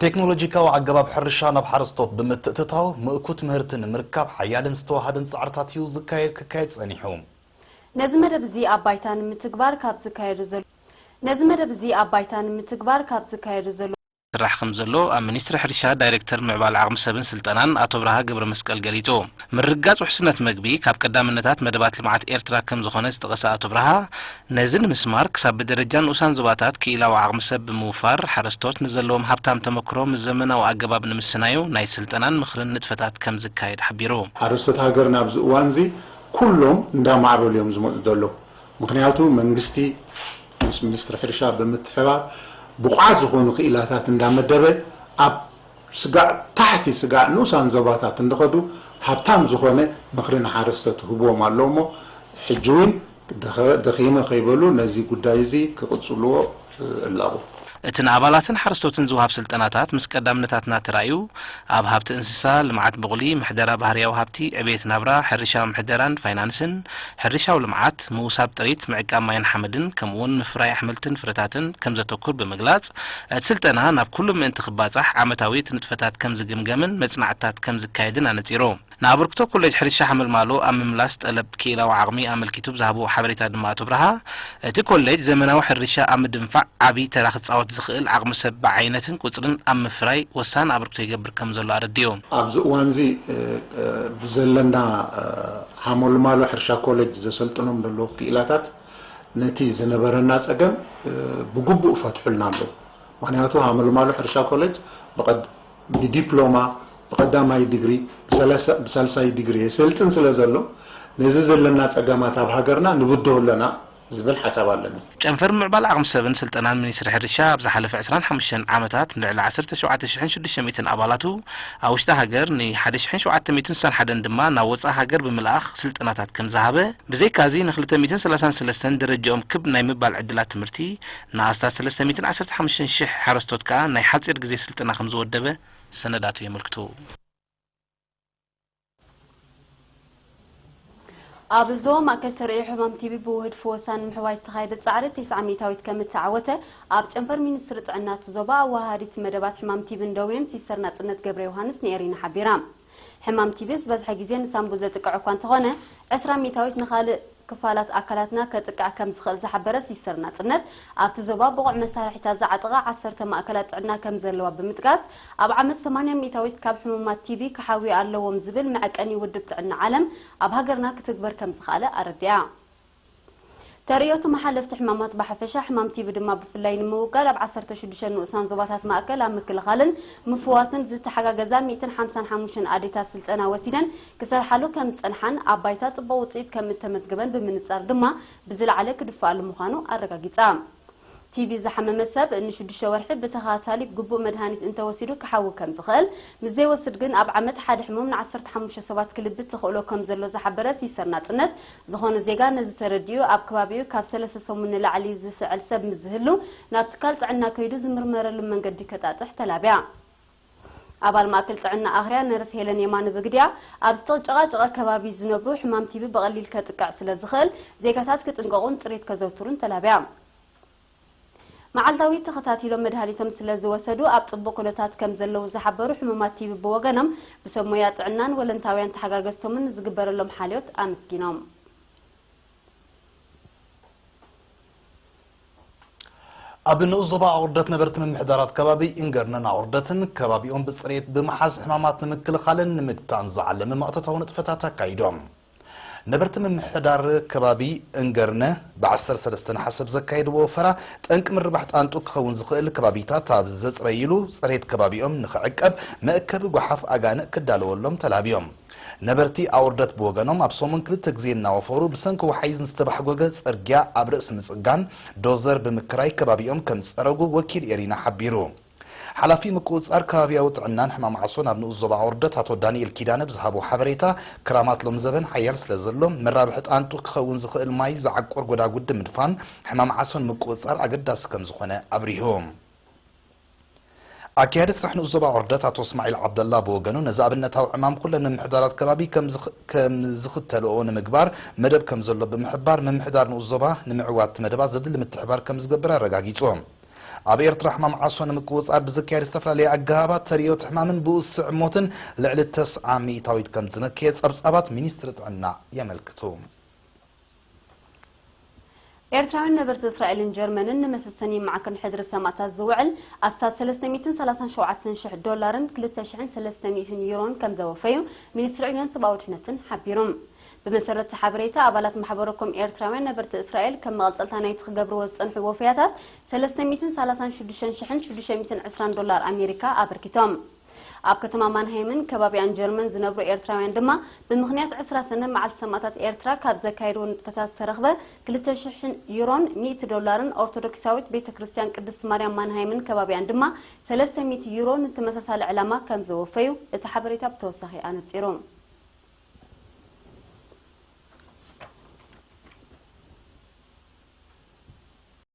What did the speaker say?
ቴክኖሎጂካዊ ኣገባብ ሕርሻ ናብ ሓረስቶት ብምትእትታው ምእኩት ምህርቲ ንምርካብ ሓያልን ዝተዋሃደን ጻዕርታት እዩ ዝካየድ ክካየድ ጸኒሑ። ነዚ መደብ እዚ ኣብ ባይታ ንምትግባር ካብ ዝካየዱ ዘሎ ነዚ መደብ እዚ ኣብ ባይታ ንምትግባር ካብ ዝካየዱ ዘሎ ስራሕ ከም ዘሎ ኣብ ሚኒስትሪ ሕርሻ ዳይሬክተር ምዕባል ዓቕሚ ሰብን ስልጠናን ኣቶ ብርሃ ገብረመስቀል ገሊጹ። ምርግጋጽ ውሕስነት መግቢ ካብ ቀዳምነታት መደባት ልምዓት ኤርትራ ከም ዝኾነ ዝጠቐሰ ኣቶ ብርሃ፣ ነዚ ንምስማር ክሳብ ብደረጃ ንኡሳን ዞባታት ክኢላዊ ዓቕሚ ሰብ ብምውፋር ሓረስቶት ንዘለዎም ሃብታም ተመክሮ ምስ ዘመናዊ ኣገባብ ንምስናዩ ናይ ስልጠናን ምኽርን ንጥፈታት ከም ዝካየድ ሓቢሩ። ሓረስቶት ሃገርና ኣብዚ እዋንዚ ኩሎም እንዳማዕበሉ እዮም ዝመፁ ዘለዉ። ምኽንያቱ መንግስቲ ምስ ሚኒስትሪ ሕርሻ ብምትሕባር ብቑዓት ዝኾኑ ክኢላታት እንዳመደበ ኣብ ስጋዕ ታሕቲ ስጋዕ ንኡሳን ዞባታት እንድኸዱ ሃብታም ዝኾነ ምኽሪ ንሓረስቶት ህብዎም ኣሎ እሞ ሕጂ እውን ደኸ- ደኺመ ከይበሉ ነዚ ጉዳይ እዚ ክቕፅልዎ እላቑ። እቲ ንኣባላትን ሓረስቶትን ዝወሃብ ስልጠናታት ምስ ቀዳምነታትና ተራእዩ ኣብ ሃብቲ እንስሳ፣ ልምዓት ብቑሊ፣ ምሕደራ ባህርያዊ ሃብቲ፣ ዕብየት ናብራ፣ ሕርሻዊ ምሕደራን ፋይናንስን፣ ሕርሻዊ ልምዓት፣ ምውሳብ ጥሪት፣ ምዕቃብ ማይን ሓመድን ከምኡውን ምፍራይ ኣሕምልትን ፍረታትን ከም ዘተኩር ብምግላጽ፣ እቲ ስልጠና ናብ ኩሉ ምእንቲ ክባጻሕ ዓመታዊ እቲ ንጥፈታት ከም ዝግምገምን መጽናዕትታት ከም ዝካየድን ኣነጺሩ። ንኣበርክቶ ኮሌጅ ሕርሻ ሓመልማሎ ኣብ ምምላስ ጠለብ ክኢላዊ ዓቕሚ ኣመልኪቱ ብዝሃብዎ ሓበሬታ ድማ ኣቶ ብርሃ፣ እቲ ኮሌጅ ዘመናዊ ሕርሻ ኣብ ምድንፋዕ ዓቢ ተራ ክጻወት ዝኽእል ዓቕሚ ሰብ ብዓይነትን ቁጽርን ኣብ ምፍራይ ወሳኒ ኣበርክቶ ይገብር ከም ዘሎ ኣረዲኡ። ኣብዚ እዋንዚ ብዘለና ሓመልማሎ ሕርሻ ኮሌጅ ዘሰልጥኖም ዘለዉ ክኢላታት ነቲ ዝነበረና ጸገም ብግቡእ ፈትሑልና ኣለዉ። ምኽንያቱ ሓመልማሎ ሕርሻ ኮሌጅ ብቐድ- ብዲፕሎማ ብቐዳማይ ዲግሪ ብሳልሳይ ዲግሪ የሰልጥን ስለ ዘሎ ነዚ ዘለና ጸገማት ኣብ ሃገርና ንብድሆ ኣለና ዝብል ሓሳብ ኣለኒ። ጨንፈር ምዕባል ዓቕሚ ሰብን ስልጠናን ሚኒስትሪ ሕርሻ ኣብ ዝሓለፈ ዕስራን ሓሙሽተን ዓመታት ንልዕሊ ዓሰርተ ሸውዓተ ሽሕን ሽዱሽተ ሚእትን ኣባላቱ ኣብ ውሽጢ ሃገር ን ሓደ ሽሕን ሸውዓተ ሚእትን ስሳን ሓደን ድማ ናብ ወጻኢ ሃገር ብምልኣኽ ስልጠናታት ከም ዝሃበ፣ ብዘይካዚ ን ክልተ ሚእትን ሰላሳን ሰለስተን ደረጃኦም ክብ ናይ ምባል ዕድላት ትምህርቲ ንኣስታት ሰለስተ ሚእትን ዓሰርተ ሓሙሽተን ሽሕ ሓረስቶት ከኣ ናይ ሓጺር ግዜ ስልጠና ከም ዝወደበ ሰነዳቱ የመልክቱ። ኣብ ዞባ ማእከል ተርእዮ ሕማም ቲቢ ብውህድ ፈወሳ ንምሕዋይ ዝተኻየደ ጻዕሪ ተስዓ ሚእታዊት ከም እተዓወተ ኣብ ጨንፈር ሚኒስትሪ ጥዕና እቲ ዞባ ኣወሃሃዲት መደባት ሕማም ቲቢን ደዌን ሲስተር ናጽነት ገብረዮሃንስ ንኤሪና ሓቢራ። ሕማም ቲቢ ዝበዝሐ ግዜ ንሳንቡእ ዘጥቅዕ እኳ እንተኾነ፣ ዕስራ ሚእታዊት ንኻልእ ክፋላት ኣካላትና ከጥቅዕ ከም ዝኽእል ዝሓበረት ሲስተር ናጽነት፣ ኣብቲ ዞባ ብቑዕ መሳርሒታት ዝዓጠቓ ዓሰርተ ማእከላት ጥዕና ከም ዘለዋ ብምጥቃስ፣ ኣብ ዓመት ሰማንያ ሚእታዊት ካብ ሕሙማት ቲቢ ክሓውዩ ኣለዎም ዝብል መዐቀኒ ውድብ ጥዕና ዓለም ኣብ ሃገርና ክትግበር ከም ዝኸኣለ ኣረዲኣ። ተርእዮ እቲ መሓለፍቲ ሕማማት ብሓፈሻ፣ ሕማም ቲቢ ድማ ብፍላይ ንምውጋድ ኣብ ዓሰርተ ሽዱሽተ ንኡሳን ዞባታት ማእከል ኣብ ምክልኻልን ምፍዋስን ዝተሓጋገዛ ሚእትን ሓምሳን ሓሙሽተን ኣዴታት ስልጠና ወሲደን ክሰርሓሉ ከም ዝጸንሓን ኣብ ባይታ ጽቡቕ ውጽኢት ከም እተመዝገበን ብምንጻር ድማ ብዝለዓለ ክድፍኣሉ ምዃኑ ኣረጋጊጻ። ቲቢ ዝሓመመ ሰብ ንሽዱሽተ ወርሒ ብተኸታታሊ ግቡእ መድሃኒት እንተወሲዱ ክሓዊ ከም ዝኽእል፣ ምስ ዘይወስድ ግን ኣብ ዓመት ሓደ ሕሙም ንዓሰርተ ሓሙሽተ ሰባት ክልብት ተኽእሎ ከም ዘሎ ዝሓበረ ሲስተር ናጽነት፣ ዝኾነ ዜጋ ነዚ ተረዲኡ ኣብ ከባቢኡ ካብ ሰለስተ ሰሙን ንላዕሊ ዝስዕል ሰብ ምስ ዝህሉ ናብ ትካል ጥዕና ከይዱ ዝምርመረሉ መንገዲ ከጣጥሕ ተላብያ። ኣባል ማእከል ጥዕና ኣኽርያ ነርስ ሄለን የማነ ብግዲኣ፣ ኣብ ዝተጨቓጨቐ ከባቢ ዝነብሩ ሕማም ቲቢ ብቐሊል ከጥቅዕ ስለ ዝኽእል ዜጋታት ክጥንቀቑን ጽሬት ከዘውትሩን ተላብያ። መዓልታዊ ተኸታቲሎም መድሃኒቶም ስለ ዝወሰዱ ኣብ ጽቡቕ ኩነታት ከም ዘለዉ ዝሓበሩ ሕሙማት ቲቢ ብወገኖም፣ ብሰብ ሞያ ጥዕናን ወለንታውያን ተሓጋገዝቶምን ንዝግበረሎም ሓልዮት ኣመስጊኖም። ኣብ ንኡስ ዞባ ኣቑርደት ነበርቲ ምምሕዳራት ከባቢ እንገርነን ኣቑርደትን ከባቢኦም ብጽሬት ብምሓዝ ሕማማት ንምክልኻልን ንምግታእን ዝዓለመ ማእቶታዊ ንጥፈታት ኣካይዶም። ነበርቲ ምምሕዳር ከባቢ እንገርነ ብ ዓሰርተ ሰለስተ ነሓሰ ብዘካየድዎ ወፈራ፣ ጠንቂ ምርባሕ ጣንጡ ክኸውን ዝኽእል ከባቢታት ኣብ ዘጽረይሉ፣ ጽሬት ከባቢኦም ንኽዕቀብ መእከቢ ጓሓፍ ኣጋንእ ክዳለወሎም ተላብዮም። ነበርቲ ኣውርደት ብወገኖም፣ ኣብ ሰሙን ክልተ ግዜ እናወፈሩ ብሰንኪ ወሓይዝ ንዝተባሕጎገ ጽርግያ ኣብ ርእሲ ምጽጋን ዶዘር ብምክራይ ከባቢኦም ከም ዝጸረጉ ወኪል ኤሪና ሓቢሩ። ሓላፊ ምቁጽጻር ከባብያዊ ጥዕናን ሕማም ዓሶን ኣብ ንኡስ ዞባ ኣውርደት ኣቶ ዳንኤል ኪዳነ ብዝሃቦ ሓበሬታ፣ ክራማት ሎምዘበን ሓያል ስለ ዘሎ፣ መራብሒ ጣንጡ ክኸውን ዝኽእል ማይ ዝዓቁር ጎዳጉዲ ምድፋን፣ ሕማም ዓሶን ምቁጽጻር ኣገዳሲ ከም ዝኾነ ኣብሪሁ። ኣካያዲ ስራሕ ንኡስ ዞባ ኣውርደት ኣቶ እስማዒል ዓብደላ ብወገኑ፣ ነዚ ኣብነታዊ ዕማም ኩለን ምምሕዳራት ከባቢ ከም ዝኽ- ከም ዝኽተልኦ ንምግባር መደብ ከም ዘሎ ብምሕባር፣ ምምሕዳር ንኡስ ዞባ ንምዕዋት እቲ መደባት ዘድሊ ምትሕባር ከም ዝገብር ኣረጋጊጹ። ኣብ ኤርትራ ሕማም ዓሶ ንምቁጽጻር ብዝካየድ ዝተፈላለየ ኣገባባት ተርእዮ እቲ ሕማምን ብኡ ዝስዕብ ሞትን ልዕሊ ተስዓ ሚእታዊት ከም ዝነከየ ጸብጻባት ሚኒስትሪ ጥዕና የመልክቱ። ኤርትራውያን ነበርቲ እስራኤልን ጀርመንን ንመሰሰኒ ማዕከን ሕድሪ ሰማእታት ዝውዕል ኣስታት ሰለስተ ሚእትን ሰላሳን ሸውዓተን ሽሕ ዶላርን ክልተ ሽሕን ሰለስተ ሚእትን ዩሮን ከም ዘወፈዩ ሚኒስትሪ ዕዮን ሰብኣዊ ድሕነትን ሓቢሩ። ብመሰረት እቲ ሓበሬታ፣ ኣባላት ማሕበረ ኮም ኤርትራውያን ነበርቲ እስራኤል ከም መቐጸልታ ናይቲ ክገብርዎ ዝጸንሑ ወፈያታት ሰለስተ ሚእትን ሰላሳን ሽዱሽተ ሽሕን ሽዱሽተ ሚእትን ዕስራን ዶላር ኣሜሪካ ኣበርኪቶም። ኣብ ከተማ ማንሃይምን ከባቢኣን ጀርመን ዝነብሩ ኤርትራውያን ድማ ብምኽንያት ዕስራ ሰነ መዓልቲ ሰማእታት ኤርትራ ካብ ዘካየድዎ ንጥፈታት ዝተረኽበ ክልተ ሽሕ ዩሮን ሚእቲ ዶላርን ኦርቶዶክሳዊት ቤተ ክርስቲያን ቅድስት ማርያም ማንሃይምን ከባቢኣን ድማ ሰለስተ ሚእቲ ዩሮ ንተመሳሳሊ ዕላማ ከም ዘወፈዩ እቲ ሓበሬታ ብተወሳኺ ኣነጺሩ።